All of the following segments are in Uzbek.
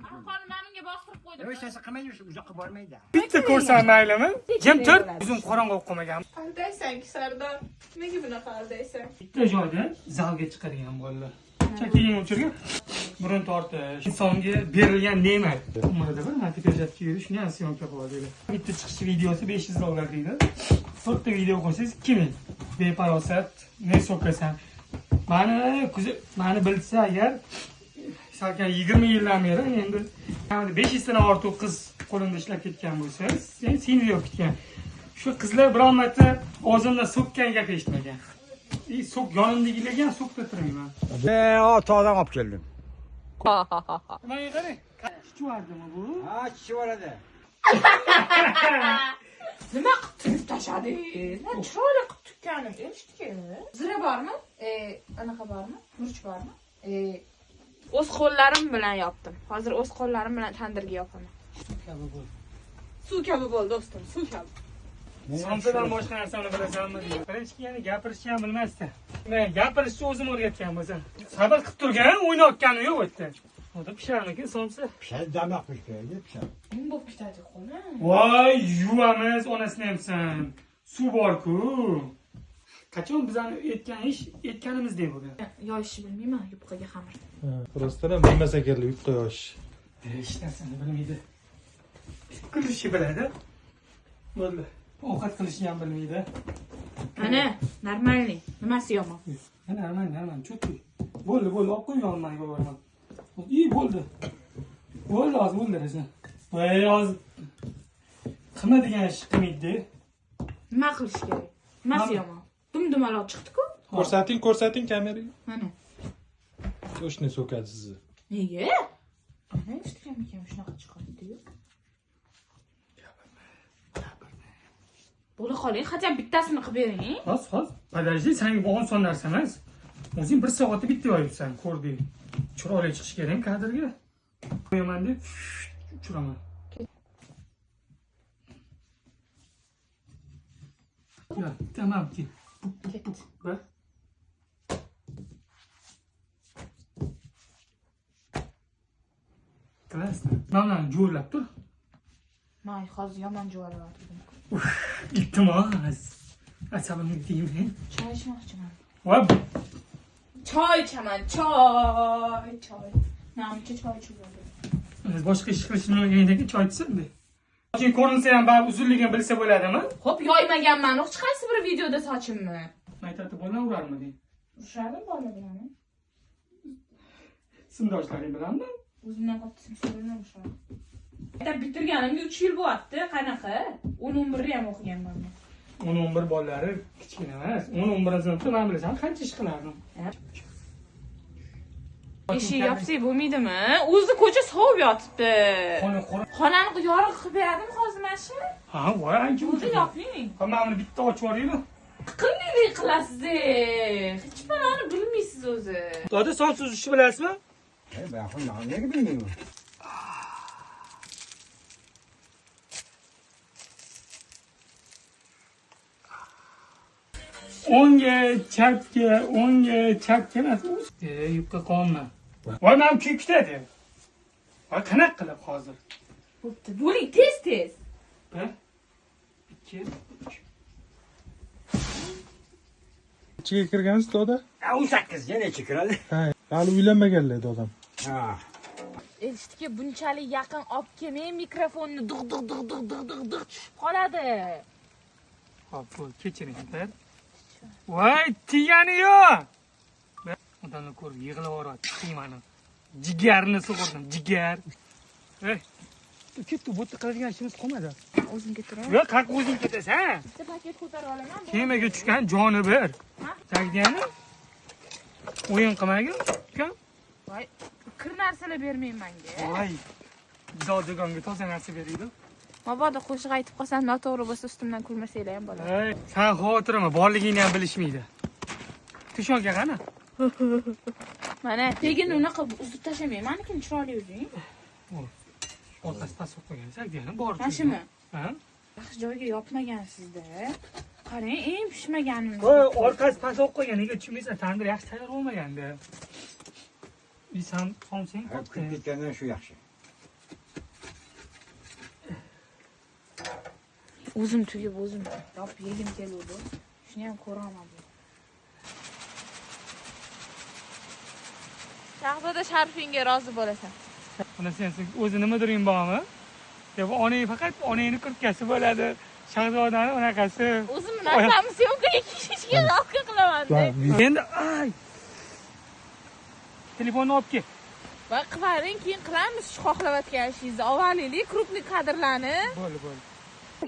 Bo'ldi. Qonni mana bunga bostirib qo'ydim. Hech narsa qilmaydi, uzoqqa bormaydi. Bitta ko'rsam maylimi? Jim tur, yuzim qorong'i bo'lib qolmagan. Aldaysan-ki Sardor. Nega bunaqa aldaysan? Bitta joyda zalga chiqadigan bolalar. Chakagini o'chirgan, burun tortish, insonga berilgan ne'mat. Umrida bir marta perchatka yurish, shuni ham syomka qiladi. Bitta chiqish videosi $500 deydi. 4 ta video qo'ysangiz 2000. Befarosat, ne so'kasan. Mani bilsa agar salkam 20 yildan beri endi 500 tadan ortiq qiz qo'limda ishlab ketgan bo'lsa, sen seni yo'q ketgan. Shu qizlar biron marta og'zimdan so'kkan gap eshitmagan. So'k yonimdagilarga ham so'kda turmayman. Tog'dan olib keldim. Menga qarang. Chichvardimi bu? Ha, chichvoradi. Nima qilib turib tashladingiz? Men chiroyli qilib tukkanim, eshitki. Zira bormi? Anaqa bormi? Murch bormi? O'z qo'llarim bilan yopdim. Hozir o'z qo'llarim bilan tandirga yopaman. Suv kabi bo'l do'stim, suv kabi. Somsadan boshqa narsani bilasanmi deydi. Birinchi kelganda gapirishni ham bilmasdi. Men gapirishni o'zim o'rgatgan bo'lsam. Sabr qilib turgan, o'ynayotgani yo'q u yerda. Unda pisharmikin somsa? Pishadi, damlab qo'yish kerak, pishadi. Nima bo'lib ketadi qo'li? Voy, yuvamiz, onasini hamsan. Suv bor-ku. Qachon bizani aytgan ish aytganimizdek bo'lgan. Yoyishni bilmayman, yupqaga xamir. Rostdan ham bilmas ekanlar yupqa yoyish. Hech narsani bilmaydi. Kulishni biladi. Bo'ldi. Ovqat qilishni ham bilmaydi. Mana, normalniy. Nimasi yomon? Normal, normal, cho'tki. Bo'ldi, bo'ldi, olib qo'y yonmanga boraman. İyi bo'ldi. Bo'ldi, hozir o'ldirasan. Voy, hozir qilma degan ish qilmaydi. Nima qilish kerak? Nimasi yomon? Dum-dumaloq chiqdi-ku. Ko'rsating, ko'rsating kameraga. Mana. To'shni so'kadi sizni. Nega? Ana eshitganmikan shunaqa chiqadi-yu. Bo'la qoling, хотя bittasini qilib bering. Hozir, hozir. Подожди, senga bu oson narsa emas. O'zing 1 soatda bitta yoyibsan, ko'rding. Chiroyli chiqish kerak kadrga. Qo'yaman deb uchiraman. Ya, tamam ki. Bir. Klassni. Mana jo'rlab tur. May, hozir yomon jo'rlayaptim. Iltimos. Asabimni tegmang. Choy ichmoqchiman. Voy. Choy ichaman, choy, choy. Namcha choy ichib oldim. Biz boshqa ish qilishni bilmagandan keyin choy ichsin-da. Keyin ko'rinsa ham baribir uzunligini bilsa bo'ladimi? Xo'p, yoymaganman. Hech qaysi bir videoda sochimni. Maktabda bolalar urarmiding? Urushardim bola bilan. Sinfdoshlaring bilanmi? O'zimdan katta sinfdoshlar urushardim. Maktab bitirganimga 3 yil bo'lyapti. Qanaqa? 10-11 ham o'qiganman men. 10-11 bolalari kichkina emas. 10-11 sinfda men bilasan qancha ish qilardim. Eshik yopsak bo'lmaydimi? O'zi ko'cha sovib yotibdi. Xonani yorug' qilib beradimi hozir mana shu? Ha, voy, ancha O'zi yoping. Ha, mana buni bitta ochib yuboraymi? Qilmaylik qilasiz. Hech nimani bilmaysiz o'zi. Doda, somsa uzishni bilasizmi? Ben nega bilmayman? O'ngga, chapga, o'ngga, chapga emas. Yupqa qolma. Voy, men kuyib ketadi. Voy, qanaqa qilib hozir? Bo'pti, bo'ling, tez-tez. 1 2 3. Ichiga kirgansiz doda? 18 ga necha kiradi? Ha, hali uylanmaganlar dodam. Ha. Eshitki, bunchalik yaqin olib kelmang mikrofonni, dig dig dig dig dig dig dig tushib qoladi. Hop, bo'l, kechiring, bir. Voy, tigani yo'q. Odamni ko'rib yig'laveradi, chiqing. Jigarni sug'urdim, jigar. Ey, ketdi, bu yerda qiladigan ishimiz qolmadi. O'zim ketaman. Yo'q, qayerga o'zing ketasan? Bitta paket ko'tarib olaman. Kemaga tushgan joni bir. Tagdiyani o'yin qilmagin, ukam. Voy, kir narsalar bermang menga. Voy, zodagonga toza narsa beraydi. Mabodo qo'shiq aytib qolsam noto'g'ri bo'lsa ustimdan kulmasanglar ham bo'ladi. Ey, sen xavotirma, borligingni ham bilishmaydi. Tushonka qani? Mana tegini unaqa uzib tashlamang. Manikini chiroyli uzing. Orqasi past bo'lib qolgan, Sagdiyani bor. Mana shumi? Ha? Yaxshi joyga yopmagansizda. Qarang, eng pishmaganini. Voy, orqasi past bo'lib qolgan, nega tushunmaysan? Tandir yaxshi tayyor bo'lmaganda. Sen somsang Kuyib ketgandan shu yaxshi. O'zim tugib, o'zim yopib yegim keluvdi. Shuni ham ko'ra olmadim. Shahzoda sharfingga rozi bo'lasan. Uni sen o'zi nimadir bormi? Deb onang faqat onangni kurtkasi bo'ladi. Shahzodani unaqasi. O'zim narsamni syomkaga kiyishga zavq qilaman. Endi ay. Telefonni olib kel. Va qilaring, keyin qilamiz shu xohlayotgan ishingizni. Avvaliylik krupniy kadrlarni. Bo'ldi, bo'ldi.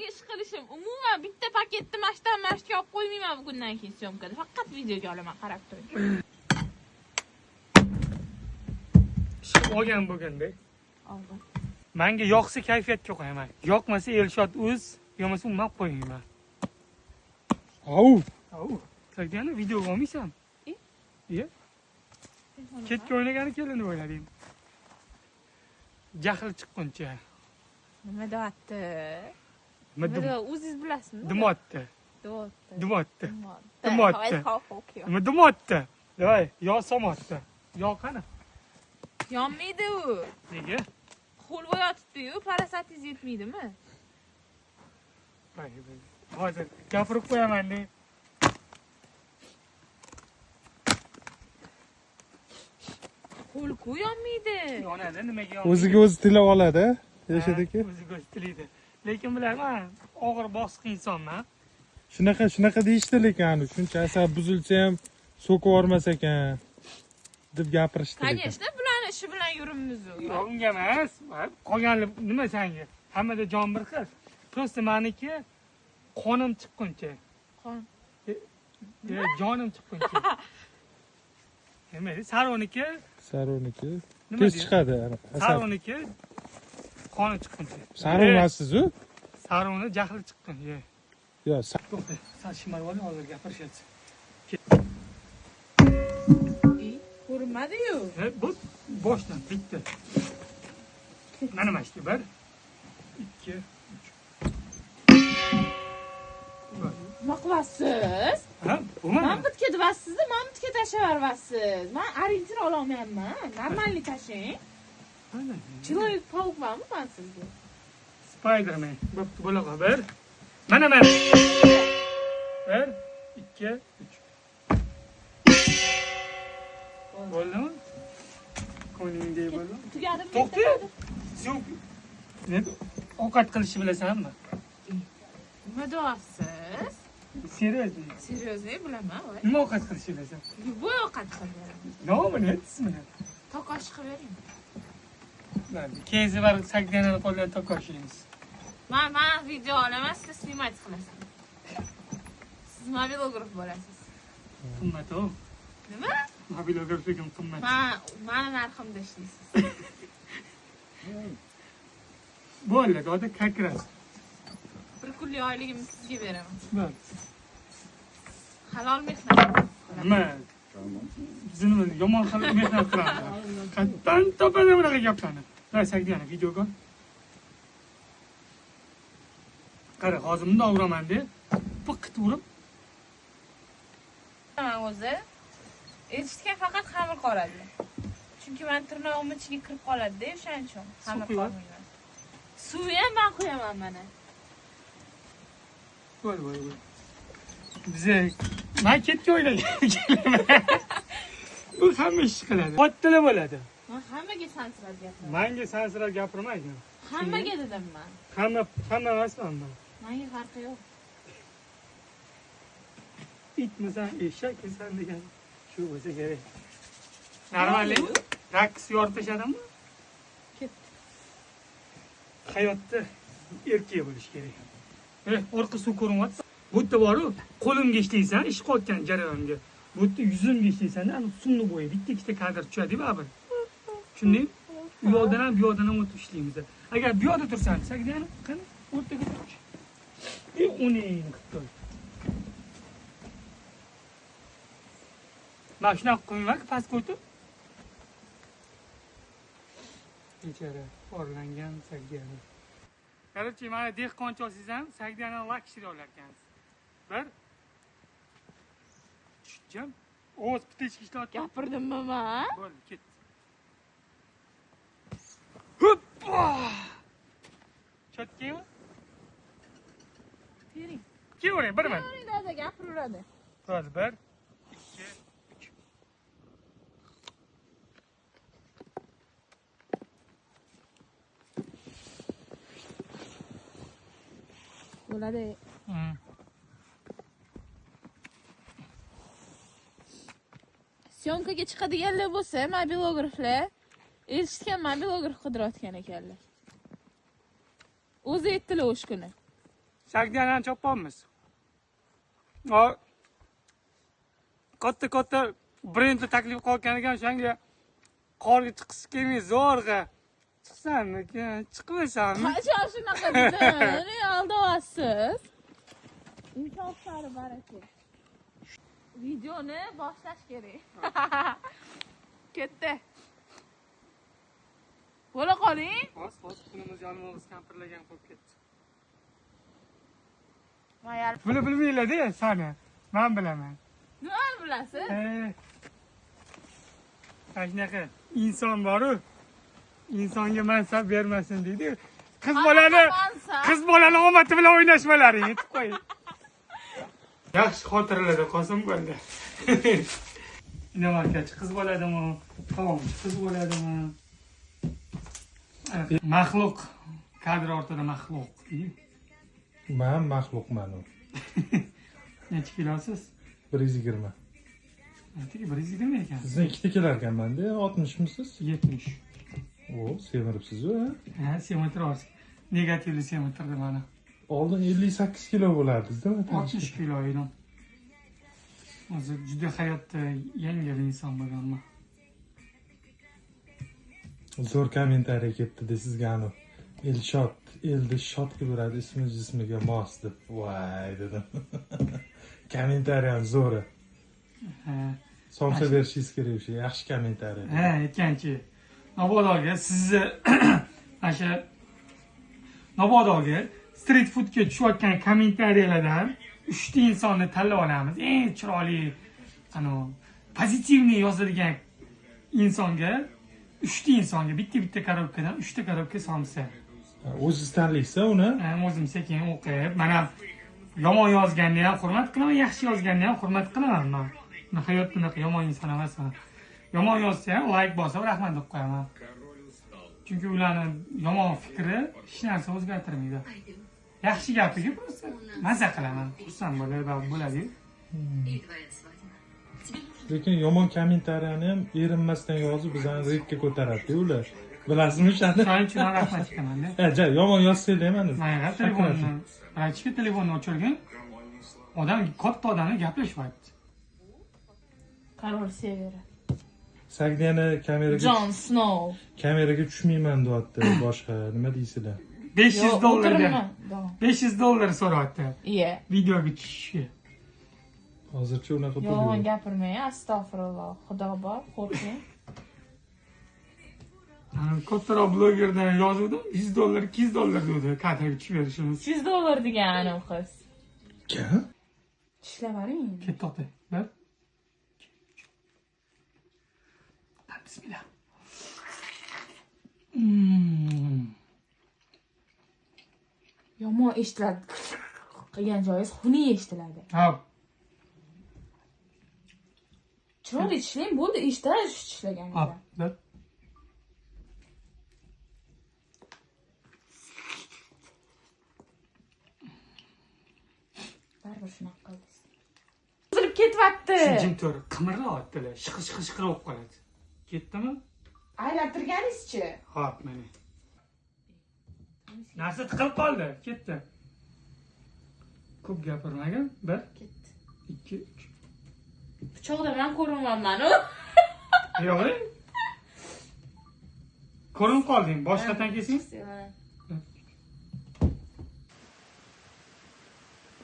Ish qilishim umuman bitta paketni mashdan mashga olib qo'ymayman bugundan keyin syomkada. Faqat videoga olaman, qarab turing. Olgan bo'lganda. Oldim. Menga yoqsa kayfiyatga qo'yaman. Yoqmasa Elshod o'z, yo'masa umuman qo'ymayman. Au. Au. Sen videoga olmaysan? Iye. Ketga o'ynagani kelin o'yladim. Jahl chiqquncha. Nima deyapti? Nima o'zingiz bilasizmi? Dimotdi. Dimotdi. Dimotdi. Nima dimotdi? Voy, yog' somotdi. Yog' qani? Yonmaydi u. Nega? Qo'l bo'yotibdi-yu, parasatingiz yetmaydimi? Hozir gapirib qo'yaman de. Qo'l-ku yonmaydi. Yonadi, nimaga yonmaydi? O'ziga o'zi tilab oladi, Elshod aka. O'ziga o'zi tilaydi. Lekin bilaman, og'ir bosiq insonman. Shunaqa deyishdi lekin, shuncha asab buzilsa ham so'kib yubormas ekan deb gapirishdi. Конечно, bularni ishi bilan yuribmiz u. Yo'q, unga emas. Qolganlar nima senga? Hammada jon bir xil. Prosta meniki qonim chiqquncha. Qon. Jonim chiqquncha. Nima deydi? Saroniki? Saroniki. Tez chiqadi. Saroniki qoni chiqquncha. Saron emassiz-u? Saroni jahli chiqqun. Yo'q, to'xta. Sal shimarib oling, hozir gapirishadi. Ko'rinmadi-yu. Bu boshdan bitta. Mana mana shu 1 2 3. Nima qilyapsiz? Ha, bo'lmadi. Men bitga deyapsiz-da, men bitga tashlayverasiz. Men orientir ola olmayapman. Normalniy tashlang. Человек паук bormi men sizga? Spiderman. Bo'pti, bo'la qol. 1. Mana mana. 1 2 3. Bo'ldimi? Ko'nglingdek bo'ldimi? Tugadimi? To'xta. Sen nima ovqat qilishni bilasanmi? Nima deyapsiz? Seriyozmi? Seriyozmi bilaman, voy. Nima ovqat qilishni bilasan? Любой ovqat qilib beraman. Nomini aytsizmi? Takosh qilib bering. Keyin safar Sagdanani qo'ldan takosh yeymiz. Men video olaman, siz snimat qilasiz. Siz mobilograf bo'lasiz. Qimmat u. Nima? Mobilografligim qimmat. Mani narximda ishlaysiz. Bo'ldi, doda как раз. Bir kunlik oyligimni sizga beraman. Bo'ldi. Halol mehnat. Nima? Bizni nima yomon qilib mehnat qilamiz. Qattan topadi bunaqa gaplarni. Voy Sagdiyani videoga. Qara, hozir bundoq uraman de. Piqit urib. Men o'zi eshitgan faqat xamir qoladi. Chunki men tirnog'im ichiga kirib qoladi-da, o'shaning uchun xamir qolmayman. Suvni ham men qo'yaman mana. Voy voy voy. Bize men ketga o'ylagan. Bu hamma ish qiladi. Kattalar bo'ladi. Men hammaga sansirab gapiraman. Menga sansirab gapirmaydi. Hammaga dedim men. Hamma emasman men. Menga farqi yo'q. Itmisan, eshakmisan degan shu bo'lsa kerak. Normallik raqs yorib tashladimmi? Ketdi. Hayotda erkak bo'lish kerak. Orqa suv ko'rinyapti. Bu yerda bor-u, qo'limga ishlaysan, ish qilayotgan jarayonga. Bu yerda yuzimga ishlaysan, ana suvni bo'yi bitta ikkita kadr tushadi baribir. Tushundingmi? U yoqdan ham, bu yoqdan ham o'tib ishlaymiz. Agar bu yoqda tursam, Sagdiyani qani o'rtaga turchi. Uni qilib qo'y. Mana shunaqa qo'ymayman, pastga o'tib. Bechora orlangan Sagdiyani. Короче, mana dehqonchi olsangiz ham Sagdiyani lakshri olar ekansiz. Bir tushjam, ovoz bitta eshik ishlayotgan. Gapirdimmi men? Bo'ldi, ketdi. Hoppa! Chotkami? Kiyavering, bir minut. Dada gapiraveradi. Hadi 1, 2, 3. Bo'ladi. Syomkaga chiqadiganlar bo'lsa, mobilograflar eshitgan mobilograf qidirayotgan ekanlar. O'zi aytdilar o'sha kuni. Sagdiyanani chopolmiz. O katta brendni taklif qilgan ekan, o'shanga qorga chiqisi kelmay zo'rg'a. Chiqsammikin, chiqmasammi? Qachon shunaqa dedim? Ne aldayapsiz? Imkonlari bor ekan. Videoni boshlash kerak. Ketdi. Bo'la qoling. Hozir kunimiz yonimog'iz kampirlagan bo'lib ketdi. Mayal. Buni bilmanglar-da, sani. Men bilaman. Nimani bilasiz? Shunaqa inson bor-u, insonga mansab bermasin deydi. Qiz bolani, qiz bolani omadi bilan o'ynashmalaring, yetib qo'ying. Yaxshi xotiralarda qolsin bo'ldi. Inomarkachi qiz bo'ladimi, taomchi qiz bo'ladimi? Maxluq, kadr ortida maxluq. Men maxluqman u. Necha kilosiz? 120. Aytdiki 120 ekan. Sizdan ikkita kelar ekanman-da, 60 misiz? 70. O, semiribsiz-ku, ha? Ha, semirtirasiz. Negativli semirtirdi meni. Oldin 58 kilo bo'lardingiz-da, 60 kilo edim. O'zi juda hayotda yengil inson bo'lganman. Zo'r kommentariy ketdi-da sizga anu. Elshod, eldi shot qilib ismi jismiga mos deb. Voy dedim. Kommentariyam zo'ri. Ha. Somsa berishingiz kerak o'sha yaxshi kommentariy. Ha, aytganki, Nabodoga sizni o'sha Nabodoga street foodga tushayotgan kommentariyalardan 3 ta insonni tanlab olamiz. Eng chiroyli, ano, pozitivniy yozilgan insonga 3 ta insonga bitta-bitta korobkadan 3 ta korobka somsa. O'zingiz tanlaysiz uni? Ha, o'zim sekin o'qib, mana yomon yozganni ham hurmat qilaman, yaxshi yozganni ham hurmat qilaman men. Men hayotda unaqa yomon inson emasman. Yomon yozsa ham like bosib rahmat deb qo'yaman. Chunki ularning yomon fikri hech narsa o'zgartirmaydi. Yaxshi gapiga bo'lsa maza qilaman, xursand bo'ladi. Lekin yomon kommentariyani ham erinmasdan yozib bizani reydga ko'taradi ular. Bilasizmi o'shani? Shuning uchun ham rahmat aytaman-da. Ha, ja, yomon yozsanglar ham ana. Mana telefonni, vrachga telefonni o'chirgan odam, katta odamni gaplashyapti. Qaror severi. Sagdiyani kameraga Jon Snow. Kameraga tushmayman deyapti, boshqa nima deysizlar? 500 dollarga. $500 so'rayapti. Iya. Videoga tushishga. Hozircha unaqa pul yo'q. Yolg'on gapirmang, astag'firulloh. Xudo bor, qo'rqmang. Kattaroq blogerdan yozuvdim, $100, $200 dedi kadrga tushib berishimiz. $100 degan u qiz. Kim? Tishlavaring. Ketdi, to'xta. Bir. Bismillah. Yomon eshitiladi. Qilgan joyingiz xunuk eshitiladi. Ha. Chiroyli tishlang, bo'ldi, eshitiladi shu tishlaganingizda. Ha, bir. Baribir shunaqa qildingiz. Buzilib ketyapti. Jim tur, qimirlayaptilar. Shiqir shiqir bo'lib qoladi. Ketdimi? Aylantirganingizchi? Xo'p, mana. Narsa tiqilib qoldi, ketdi. Ko'p gapirmagin. 1, Ketdi. 2, 3. Pichoqda men ko'rinmayapman-u. Yo'q. Ko'rinib qolding. Boshqatdan kesing.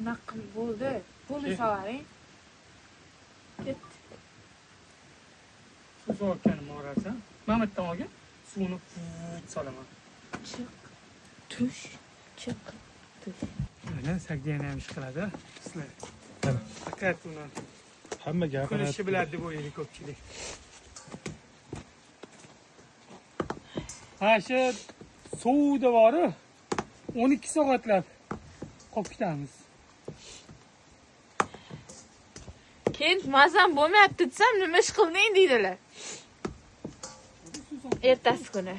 Unaqa qilib bo'ldi. Bo'ldi, savaring. Ketdi. Suv sovutganim orasan. Mana bu yerdan olgin. Suvni put solaman. Chiq. Tush. Chiq. Tush. Mana Sagdiyani ham ish qiladi. Sizlar. Faqat uni Hamma gapiradi. Kulishni biladi deb o'ylaydi ko'pchilik. Ha, shu sovuvda bor-u, 12 soatlab qolib ketamiz. Keyin mazam bo'lmayapti desam, nima ish qilding deydilar. Ertasi kuni.